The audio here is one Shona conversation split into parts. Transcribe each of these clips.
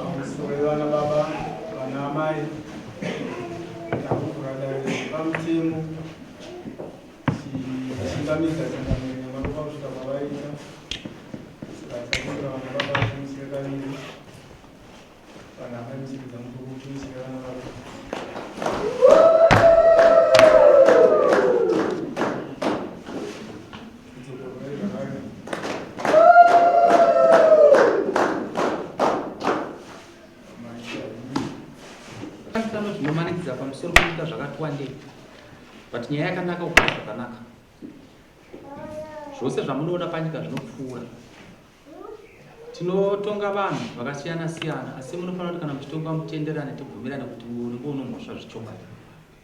Pamusoro vana baba, vana amai, takuvhura dare pamutemo tichingamidza changamire nyamaropa kusvika kwavaita. Saka takumbira vana baba timusire kaviri, vana amai muchiridza mukuru timusire vana baba. Tidzokororei zvakare. Tano zvinomanikidza pamusoro pekuita zvakati wandei but nyaya yakanaka kugara zvakanaka zvose zvamunoona panyika zvinopfuura tinotonga vanhu vakasiyana siyana asi munofanira kuti kana muchitonga mutenderane tibvumirane kuti unenge unomhosva zvechokwadi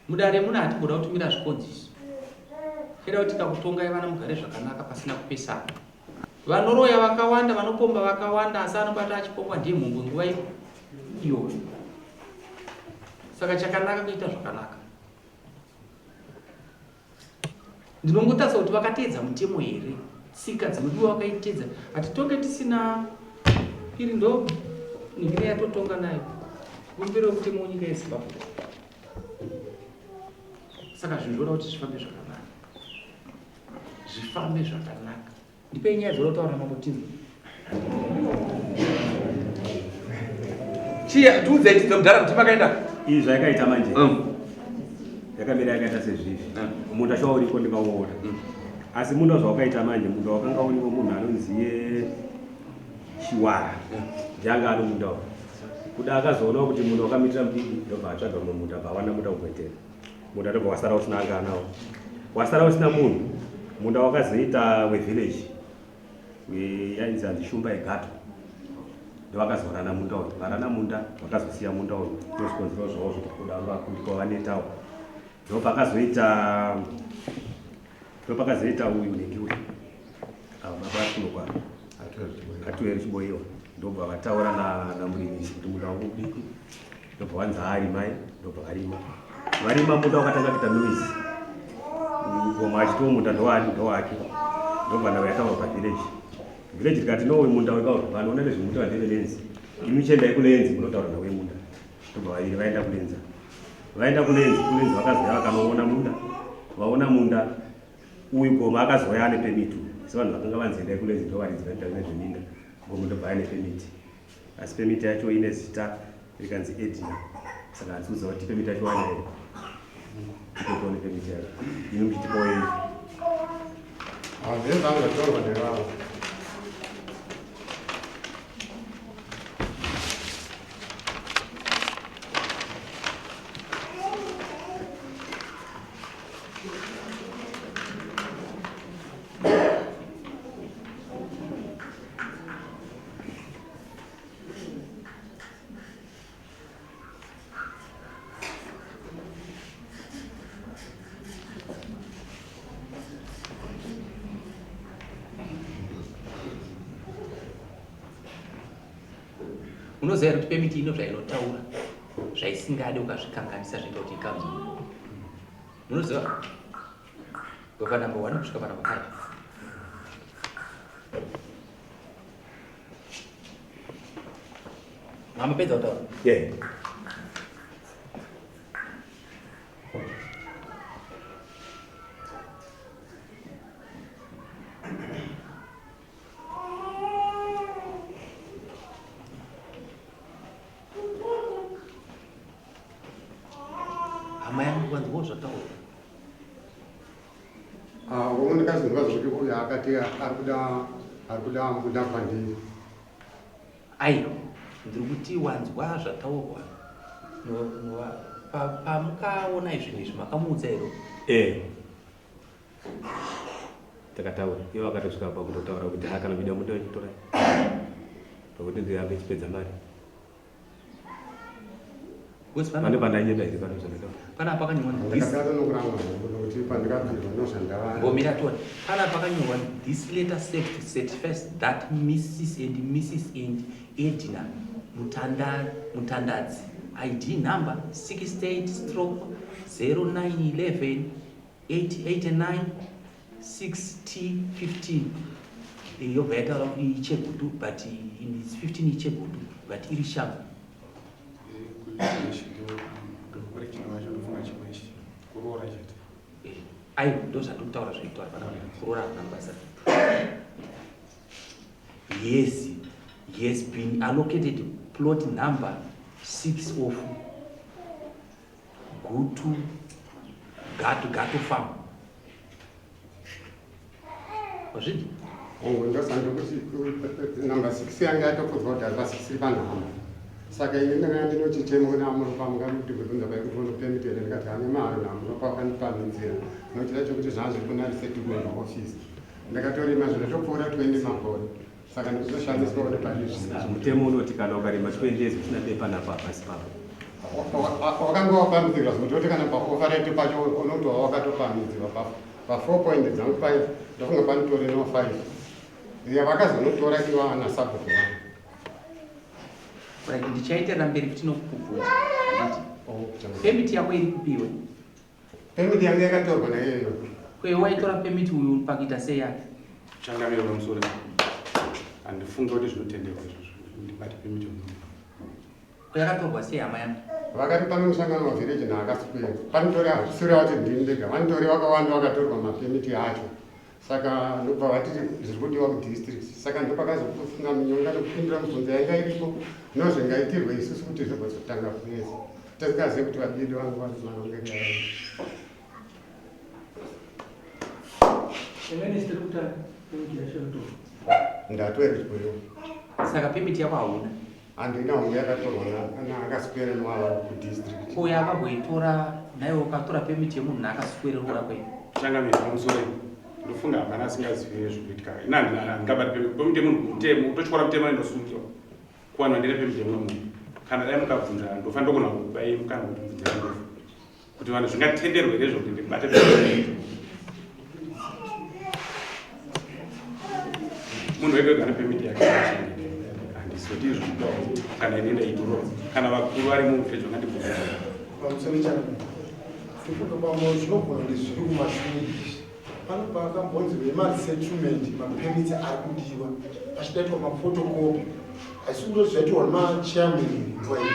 mudare muna hatimboda kutumira zvikodziso cheda kuti tikakutongai vana mugare zvakanaka pasina kupesana vanoroya vakawanda vanopomba vakawanda asi anobata achipomba ndiye mhombwe nguva iyoyo saka chakanaka kuita zvakanaka Ndinongotarisa kuti vakateedza mutemo here, tsika dzinodiwa vakaiteedza. Hatitonge tisina iri ndo ningire yatotonga nayo bumbiro remutemo wenyika yeZimbabwe. Saka zvinhu zvoda kuti zvifambe zvakanaka, zvifambe zvakanaka. Ndipei nyaya dzoda kutaura mambo tinzwe. Chiya tiudzei tidzo mudhara kuti makaenda. Iyi zvayakaita manje. Yakamira yakaita sezvizvi. Munda shuwa uriko ndingauona. Asi munda zvawakaita manje munda wakanga uriwo munhu anonziye Chiwara. Ndiye anga ano munda uyu. Kuda akazoonawo kuti munda wakamitira mudiki ndobva atsvaga mumwe munda abva awana munda kugwetera. Munda ndobva wasara usina anga anawo. Wasara usina munhu. Munda wakazoita wevillage. Yainzi hanzi Shumba yeGato. Ndovakazorana munda uyu. Varana munda vakazosiya munda uyu. Ndozvikonzero zvavo zvekuti kuda vakundikwa vanetawo. Ndopakazoita ndopakazoita uyu nhingi uyu. Ava baba vari kuno Atueri Chiboyiwa. Ndobva vataura namurimisi kuti munda wangu udiki. Ndobva wanzi haari mai ndobva varima. Varima munda wakatanga kuita noise. Ngoma achitiwo munda ndowani ndowake. Ndobva ndava yataurwa pavillage. Village rikati no uyu munda wekauri vanoona nezvemunda vandeve lenzi. Imi chiendai kulenzi munotaura nawe munda. Ndobva vaviri vaenda kulenza. Vaenda kulenzi, kulenzi vakazouya vakanoona munda. Vaona munda uyu Goma akazouya ane permit uyu. Sevanhu vakanga vanzi endai kulenzi ndovaridzi vanoita nezveminda. Goma ndobva ane permit. Asi permit yacho ine zita rikanzi Edna. Saka handisi kuziva kuti permit yacho wana here. Tipe tione permit yacho. Imi muchitipawo yenyu. Hazvinzangatorwa nevavo. Unoziva here kuti pemiti ino zvainotaura zvaisingade ukazvikanganisa zvinoita kuti ikanzwe. Munoziva? Kubva number 1 kusvika panumber 5. Mamapedza kutaura? Yeah. Hama yangu kwanzi wo zvataura. Ah, uyu ndakazonzwa zvekuti uyu akati ari kuda ari kuda munda kwandiri. Aiwa, ndiri kuti wanzwa zvataurwa pamukaona izvinhu izvi makamuudza here? Eh. Takataura ivo vakatosvika pakutotaura kuti ha kana muchida munda wenyu torai pakuti ndirambe chipedza mari. Pane pandainyeba here pano zvandataura? Pana pakanyorwa ndakadaro nokuramba hangu nokuti pandikabvirwa nozvandava. Mbomira tione. Pana pakanyorwa this letter serves to certifies that Mrs and Mrs and Edna Mutanda, Mutandadzi ID number 68 stroke 0911 889 6T15 yobva yataura kuti ichegutu but in its 15 ichegutu but iri shangu. Aiwa ndozvandiri kutaura zvaitaura pana kuroora hakuna basa. Yes, he has been allocated plot number 6 of Gutu Gatu Gatu farm. Wazvinzwa? Oh, ndosandikuti number 6 yanga yatokudzwa kuti apa 6 iri panhamba. Saka ini ndanga ndinochichemo kuna amuropa mungamuti kubvunza pai kuti unopemiti here ndikati ane mari namuropa wakandipamhidzira nochida chokuti zvanga zviri kuna resettlement office. Ndakatorima zvinotopfuura 20 makore. Saka ndikuzoshamiswa nepari zvino. Mutemo unoti kana ukarima 20 years usina bepa napo hapasi papo. Wakanga wapamhidzirwa zvekutoti kana paofareti pacho unotova wakatopamhidzirwa pa pa 4 point dzangu 5 ndofunga panotori no 5 yavakazonotora ivo ana sabhuku vangu. Right, ndichaenderera mberi kuti nokukubvunza. Handiti? Permit yako iri kupiwe? Permit yangu yakatorwa naiyoyo. Kwe waitora permit uyu pakuita sei yake? Changamire pamusoro. Handifunge kuti zvinotenderwa izvozvo. Ndibate permit yemunhu. Ko yakatorwa sei hama yangu? Vakati pane musangano wavhireji naakasikuya. Panotori hazvisiri vati ndini ndega. Vanotori vakawanda vakatorwa mapemiti acho. Saka ndobva vati zviri kudiwa kudistrict. Saka ndopakazofunga minyonga nekupindura mibvunzo yanga iripo nozvingaitirwe isusu kuti zvigozotanga kunetsa. Tisingazivi kuti vadidi vangu vari marongero avaita. Ndatwere chikoyo. Saka permit yako hauna? Handina hongu yakatorwa naakaswera nowava kudistrict. Ko yakamboitora naiwe ukatora permit yemunhu naakaswera kwenyu? Changamire pamusoro ndofunga hapana asingazivi zvikuitika. Ini handingabati permit yemunhu mutemo utotyora mutemo inosungiwa. Kuwanwa ndine permit yemumwe munhu. Kana dai mukabvunza ndofanira ndogona kukupai mukana kuti mubvunze ndofa. Kuti vanhu zvingatenderwe here izvo kuti ndibate permit. Munhu wega wega ane permit yake anochengeta. Handizoti izvo kana ini ndaitora kana vakuru vari muvillage vangandibvunza. Pamusoro changu. Sekuti pamwe zvinogona kunge zviri kumashure izvi. Pano pakambonzi vemaresettlement mapermits ari kudiwa pachidaitwa maphotocopy. Asi kundoti zvaitirwa nemachairman nguva iyo.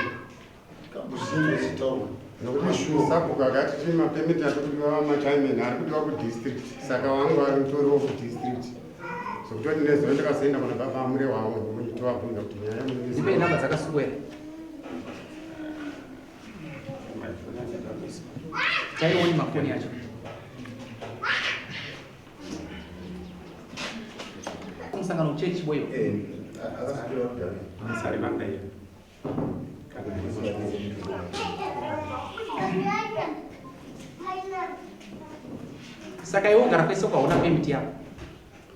Tikambozvinzwa zvichitaurwa. Nokuti sabhuku akati ti mapermit ari kudiwa machairman ari kudiwa kudistrict saka vangu vari mutoriwo kudistrict zvekutoti nezuva ndakazoenda kuna baba amure wavo ndokuitovabvunza kuti nyaya Ndipe namba dzakaswera. Taioni mafoni acho. Musangano chechi boyo. Eh, akaswera kudhara. Sari vanga iyo. Saka iwe ugara kwese ukaona permit yako.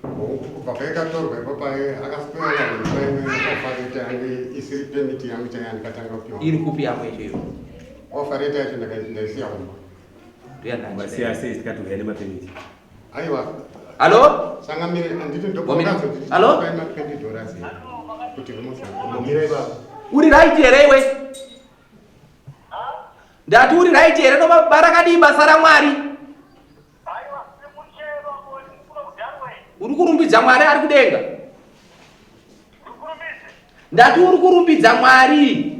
Kubva paikatorwa ipo paye akaswera paine ofareta yange isiri permit yangu chaiyo ndikatanga kupiwa. Iri kupi yako iyoyo? Ofareta yacho ndaisiya kumba. Wasiya sei tikati uya nemapemiti? Aiwa. Halo? Changamire handiti Mbomira. ndokazoti Halo? ma 20 dollars here kuti rimusangano. Mbomira ipapa. Uri right here iwe? Ndati uri right here ndobarakadii basa raMwari? Uri kurumbidza Mwari ari kudenga. Ndati uri kurumbidza Mwari.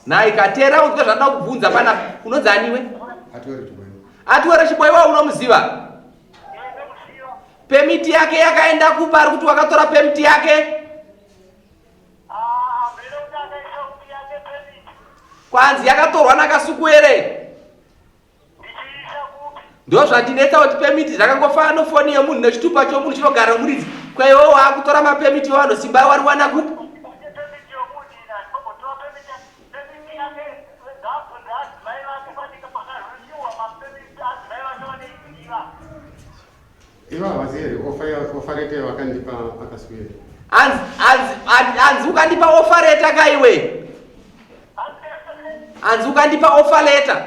Nhai katera unzwe zvandinoda kubvunza panapa. Unonzi aniwe? Atiwere Chiboiwa. Atiwere Chiboiwa unomuziva? Pemiti yake yakaenda kupa ari kuti wakatora pemiti yake? Kwanzi yakatorwa naKasukuwere. Ndozvandinetsa kuti pemiti zvakangofanana nofoni yemunhu nechitupa chomunhu chinogara muridzi. Kwaiwe waakutora mapemiti evanhu simba wariwana kupi? Ivo havasi here offer letter yawakandipa akaswera. Hanzi ukandipa offer letter kaiwe. Hanzi ukandipa offer letter.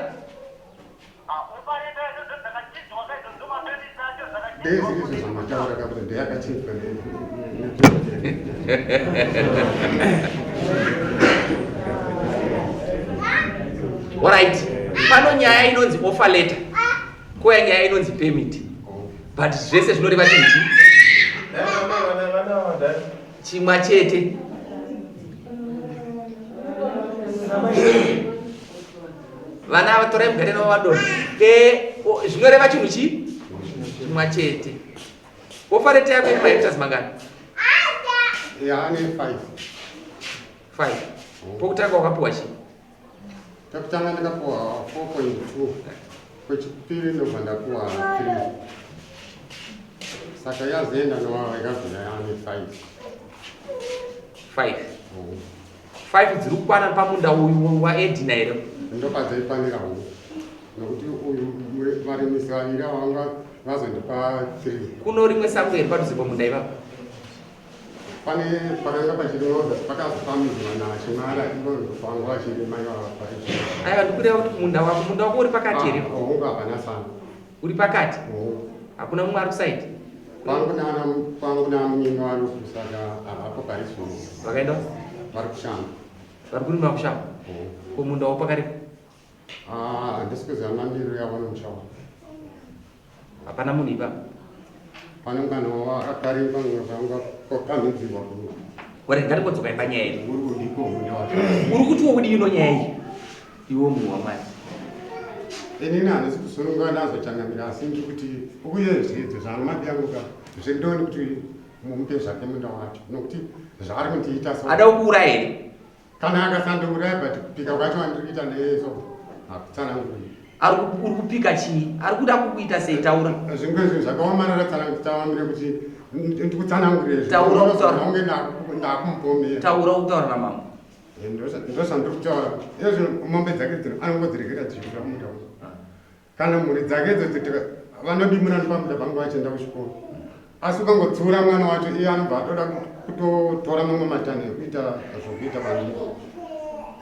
Ndezviri zvamataura kakuti ndeyakachinjwa Alright. Pano nyaya inonzi offer letter. Kouya nyaya inonzi permit. But zvese zvinoreva chinhu chi chimwa chete. Vana ava torai mugare navo vadonha. Eh, zvinoreva chinhu chi chimwa chete. Offer letter yako ine mahectares mangani? Yaane 5. 5. Pokutanga wakapiwa chii? Pekutanga ndakapuwa 4.2 kwechipiri ndobva ndapuwa 3 saka yazoenda nowawa ikabvira yaane 5 5 5 dziri kukwana pamunda uyu waedina here? Ndopadzaikwanira huku nokuti uyu varimisi vaviri ava vanga vazondipa 3. Kuno rimwe sango here padhuze pamunda ipapa? Pane pakanga pachirimwa pakazopamhidzwa naChimara ivo vanga vachirima ivava pari. Aiwa ndikureva kuti munda wako munda wako uri pakati here? Ah, hongu hapana sango. Uri pakati? Hongu. Hakuna mumwe ari kusaidi? Kwangu nana kwangu namunyini vari kusaka havapo pari zvino. Vakaenda? Vari kushamba. Vari kurima kushamba? Hongu. Ko munda wako pakari? Ah, handisi kuziva mamiriro yavo nomusha wavo. Hapana munhu ipapa. Pane mukana wakarimba vanga kwapamhidzirwa kuno. Ore ngatingodzokai panyaya iyi. Uri kudiko munda wacho. Uri kuti wokudii ino nyaya iyi? Iwe munhu waMwari. Inini handisi kusununga nazvo changamira asi ndiri kuti uye zvidzo zvaanomabiyanguka zvindoni kuti mumupe zvake munda wacho nokuti zvaari kundiita so. Ada kukuuraya here? Kana akasandiuraya but kupika kwacho andiri kuita neye so hakutsananguri. Ari uri kupika chii? Ari kuda kukuita sei? Taura. Zvimwe zvinhu zvakaomarara tsanangura kuti ndikutsanangurire. Taura utaura. Unge ndakumupomera. Taura utaura namambo. Eh, ndozvandiri kutaura. Izvo mombe dzake dzino anongodziregera dzichibuda munda. Kana mhuri dzake idzo vanodimura nepamunda pangu vachienda kuchikoro. Asi ukangotsiura mwana wacho iye anobva atoda kutotora mamwe matanho ekuita zvokuita panyika.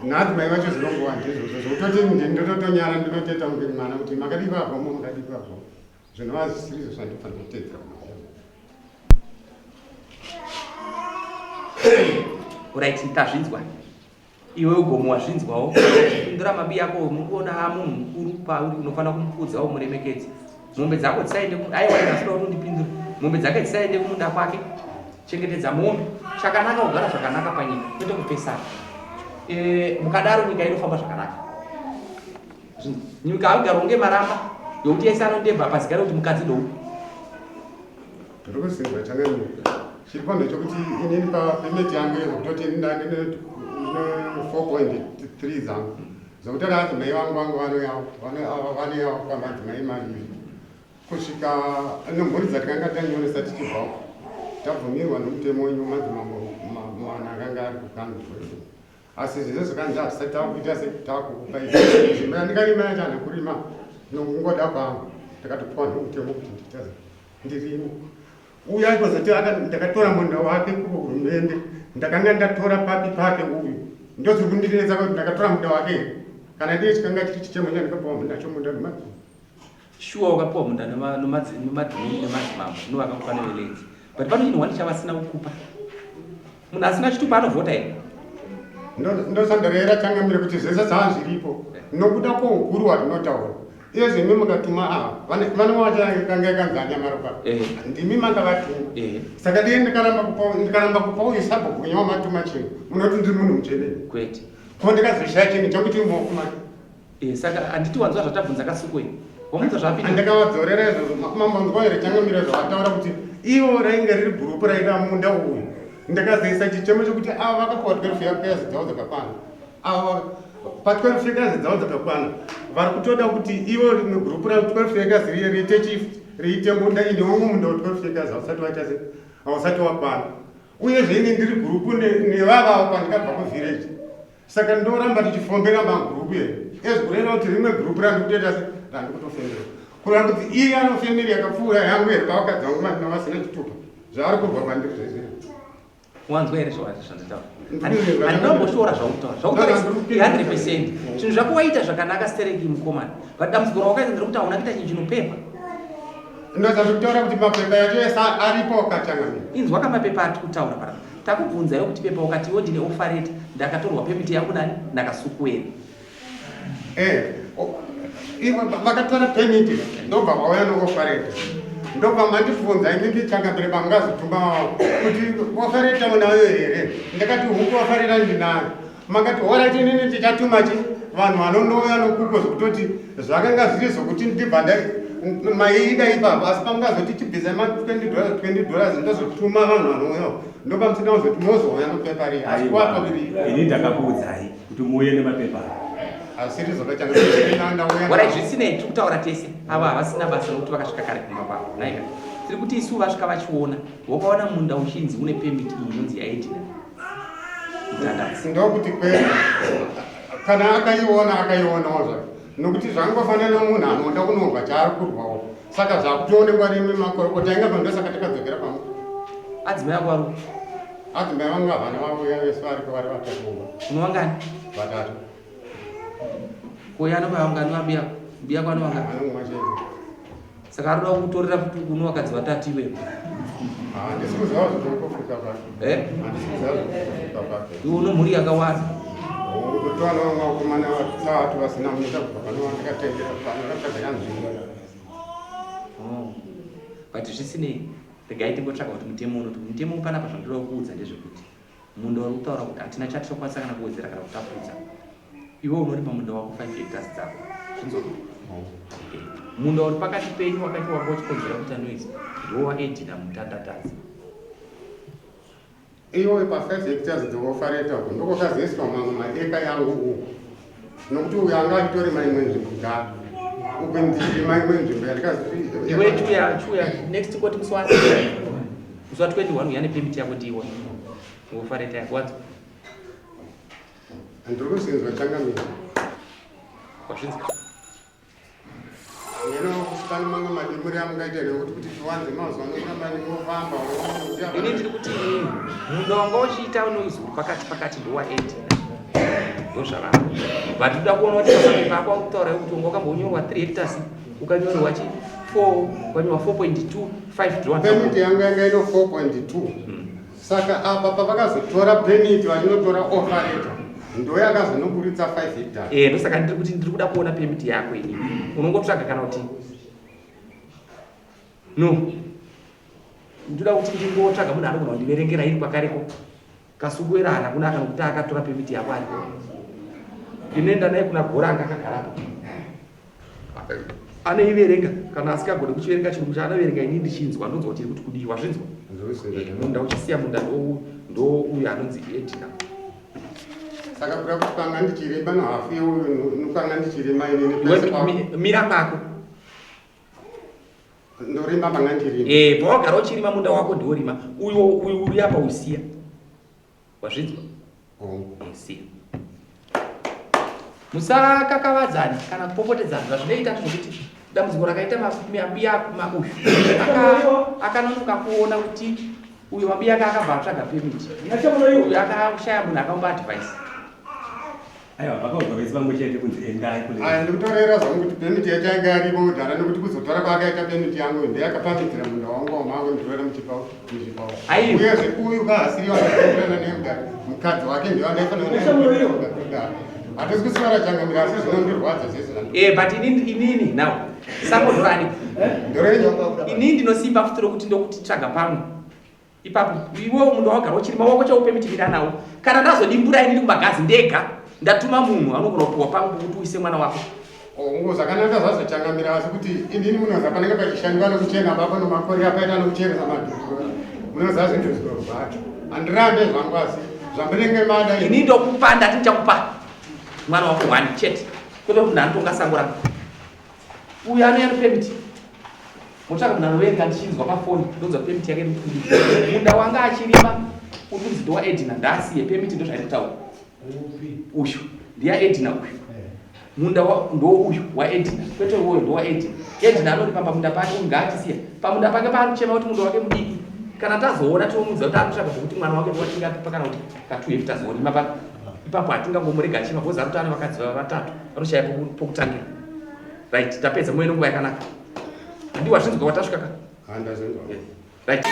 Nhasi mai vacho zvinongova ndizvozvo zvekutoti ndinototonyara ndinotoita kunge mwana kuti makadii vabvomo makadii vabvomo zvinova zvisiri izvo zvandinofanira kuteedzera kumwana. Right, tazvinzwa. Iwe ugomo wazvinzwawo pindura mabi ako mukuona munhu mukuru pauri unofanira kumukudza umuremekedze mombe dzako dzisaende aiwa ndasida kuti undipindure mombe dzake dzisaende kumunda kwake chengetedza mombe chakanaka kugara zvakanaka panyika kwete kupesana e, mukadaro nyika inofamba zvakanaka nyika haigaro kunge maramba yokuti yese anondebva pazigare kuti mukadzi ndoupi Ndiri kuziva changamire. Chiripo ndechekuti inini papemeti yangu yekutoti ini ndandine 4.3 dzangu. Zvekuti adzimai vangu vangu vanoyawo pamadzimai maviri. Kusvika nemhuri dzatikanga tanyoresa tichibvawo tabvumirwa nomutemo wenyu madzimambo mana akanga ari kukanzuru. Asi zvese zvakanzi hatisati takuita se takukupa izvi. Nzvimbo yandikarima yacho handina kurima nokungoda kwangu. Ndakatopiwa nomutemo kuti ndiite ndirimo. Uyu aitozoti ndakatora munda wake kuhurumende ndakanga ndatora papi pake uyu ndozviri kundinetsa kuti ndakatora munda wake here kana ndiye chikanga chiri chichemo chandikapiwa munda chomunda nemadzimambo. Shuwa wakapiwa munda nemadzimambo novakakupa nevelenzi but pano chinhu wani chavasina kukupa munhu asina chitupa anovhota here? Ndosandorera changamire kuti zvese zvaa zviripo nokuda kwoukuru hwatinotaura iye zvimi mukatuma ava vane vachakanga yakanzi anyamaropa ndimi makavatuma saka ndiye ndikaramba kupa uyu sabhuku wenyu wamatuma chinhu munoti ndiri munhu mutsvene kwete ko ndikazoshaya chinhu chokuti mumaoko make Eh, saka handiti wanzwa zvatabvunza kasuku here wamunzwa zvaapinda ndakavadzorera izvozvo mambanzwa here changamire zvavataura kuti ivo rainge riri gurupu raida munda uyu ndakazoisa chichemo chokuti ava vakapiwa 12 yakazi dzavo dzakakwana ava pa 12 yakazi dzavo dzakakwana vari kutoda kuti ivo rimwe gurupu ra 12 yakazi riye riite chief riite munda ini wangu munda wa 12 yakazi hausati waita se hausati wakwana uyezve ini ndiri gurupu nevavavo pandikabva kuvillage Saka ndoramba ndichifombera magurupu here? Ezvi kureva kuti rimwe gurupu randikutoita se randikutofembera. Kureva kuti iye anofemeri yakapfuura yangu here pavakadzi vangu mandina vasina chitupa zvaari kurwa kwandiri zvese. Wanzwa here zvanditaura? Handina kumboshora zvaukutaura. Zvaukutaura 100%. Zvinhu zvako waita zvakanaka stereki mukomana. But dambudziko rawakaita nderekuti hauna kuita chinhu chinopepa. Ndozvandikutaura kuti mapepa yacho ese aripo kachangamira. Inzwa kamapepa atiri kutaura panapa. Takubvunza iwe kuti pepa ukati iwe ndine offer letter ndakatorwa permit yangu nani nakasukuwere. Eh, ivo vakatora permit ndobva vauya neoffer letter. Ndobva mandibvunza inini changamire pamungazotumba kuti offer letter unayo here? Ndakati huku offer letter ndinayo. Makati horaiti inini ndichatuma chi vanhu vanonouya nokuko zvekutoti zvakanga zviri zvokuti ndibva maiida ipapo asi pamungazoti tibvise ma 20 dollars 20 dollars ndozotuma vanhu vanouya ndopamusina kuzoti mozouya nopepa riya asi kwatoviri ini ndakakuudzai kuti muuye nemapepa asiri zvakachangaorai zvisinei tiri kutaura tese ava havasina basa rokuti vakasvika kare kumba kwavo naika tiri kuti isu vasvika vachiona wakaona munda uchinzi une pemiti iyi inonzi yaedina Ndokuti kwete kana akaiona akaionawo zvake nokuti zvangofanana nomunhu anoda kunorwa chaari kurwawo saka zvakutoonekwa nemi makorokota inga pano ndosaka takadzokera pamwe adzimai ako vari adzimai vangu havana vauya vese variko vari vatatu kumba unovangani vatatu Koya anovangani vambuya mbuya kwano vangani anomwa chete Saka arikuda kukutorera futi uno vakadzi vatatu iwewe. Handisi kuziva zvinokufuka kwake. Eh? Handisi kuziva zvinokufuka kwake. Iwe uno mhuri yakawanda. Kutowana vamwe vakomana vatatu vasina munyika kubva pano vandakatengera pano ndakatsvaga nzvimbo. Oh. But zvisinei, regai timbotsvaga kuti mutemo unoti mutemo panapa zvandoda kukuudza ndezvekuti Munda uri kutaura kuti hatina chatinokwanisa kana kuwedzera kana kutapudza. Iwe unorima munda wako 5 hectares dzako. Zvinzwa? Eh, munda uri pakati penyu wakati wanga uchikonzera kuita noise ndiwo waEdina Mutandatadzi. Iwe pa 5 hectares dzowofareta uko ndokwakazoiswa mamwe maeka yangu uku nokuti uyo anga achitorima imwe nzvimbo kudhara uku ndichirima imwe nzvimbo yandikazi Iwe chiuya chiuya next koti musi wa musi wa 21 uya nepermit yako ndiione wofareta yako wanzwa ndiri kuzinzwa changamire wazvinzwa Ngeno kusipano manga madimuri amungaita nekuti kuti tiwanze mazuva anokuramba ndingofamba ini ndiri kuti inini munda wanga uchiita noise uri pakati pakati ndowaendi ndozvavaa but toda kuona kuti mapepa ako akutaura kuti wanga wakambonyorwa 3 hectares ukanyorwa chi 4 ukanyorwa 4.2 5 permit yangu yanga ino 4.2 saka apa pavakazotora permit vachinotora offer letter ndoyakazonoburitsa 5 hectares Eh, ndosaka ndiri kuti ndiri kuda kuona permit yako ini. Unongotsvaga kana kuti no. Ndinoda kuti ndingotsvaga munhu anogona kundiverengera iri kwakareko. Kasukuwera haana kunaka nokuti akatora permit yako ariko. Ndinoenda naye kuna Goranga akagarapo. Anoiverenga kana asikagone kuchiverenga chirungu chaanoverenga ini ndichinzwa ndonzwa kuti iri kuti kudii wazvinzwa. Munda uchisiya munda ndo ndo uyo anonzi Edna. Saka kuda kuti panga ndichirima nohafu yeuyu nopanga ndichirima inini pese pa Mira pako. Ndorima panga ndichirima. Eh, pawagara uchirima munda wako ndiworima. Uyo uyu uri apa usiya. Wazvinzwa? Oh. Siya. Musakakavadzana kana kupopotedzana zvazvinoita zvekuti dambudziko rakaita mabiya mauyu akanonoka kuona kuti uyu mabiya ake akabva atsvaga permit uyu akashaya munhu akamupa advice Aiwa vakaudzwa vese vamwe chete kunzi endai kune. Aya ndikutorera zvangu kuti permit yacho yanga yaripo kudhara nekuti kuzotora kwaakaita permit yangu ndeyakapamidzira munda wangu wamaangu nditorera muchipawo muchipawo. Uyezve uyu kaasiri wakaenderana nemudhara mukadzi wake ndiye wandaifanira kudhara. Hatisi kuswera changamira asi zvinondirwadza zvese. Eh but inini inini now sango ndorani. Ndorenyu. Inini ndinosimba futi rokuti ndokuti tsvaga pamwe. Ipapo iwe munda wagara uchirima wako chaupe miti mira nawo. Kana ndazodimbura ini kumagazi ndega ndatuma munhu anogona kupiwa pangu kuti uise mwana wako. Hongu zvakanaka zvazvo changamira asi kuti inini munoziva panenge pachishandwa nokuchena baba nomakore apaita nokucheresa madhuru munoziva zvinhu zvinorwadza handirambe zvangu asi zvamunenge mada ini ndokupa ndati ndichakupa mwana wako one chete kwete kuti munhu anotonga sango rangu uyu anouya nepermit motsvaka munhu anoverenga ndichinzwa pafoni ndonzwa permit yake iri kudii munda wanga achirima uri kunzi ndowa edina ndaasiye permit ndozvairi kutaura uyu ndiya edina uyu eh. Munda ndouyu waEdina, kwete uwoyo ndowaEdina. Edina anoti pamunda pake uyu ngaatisiya. Pamunda pake paari kuchema kuti munda wake mudiki. Kana tazoona tinomuudza kuti ari kutsvaga zvekuti mwana wake ndowatingapipa kana kuti ka2 hectares orima pa ipapo hatingangomurega achima because ari kuti ane vakadzi vatatu vanoshaya pokutangira. Right, tapedza muve nenguva yakanaka. Handiwa zvinzwa kwatasvika ka? Handazvinzwa. Right.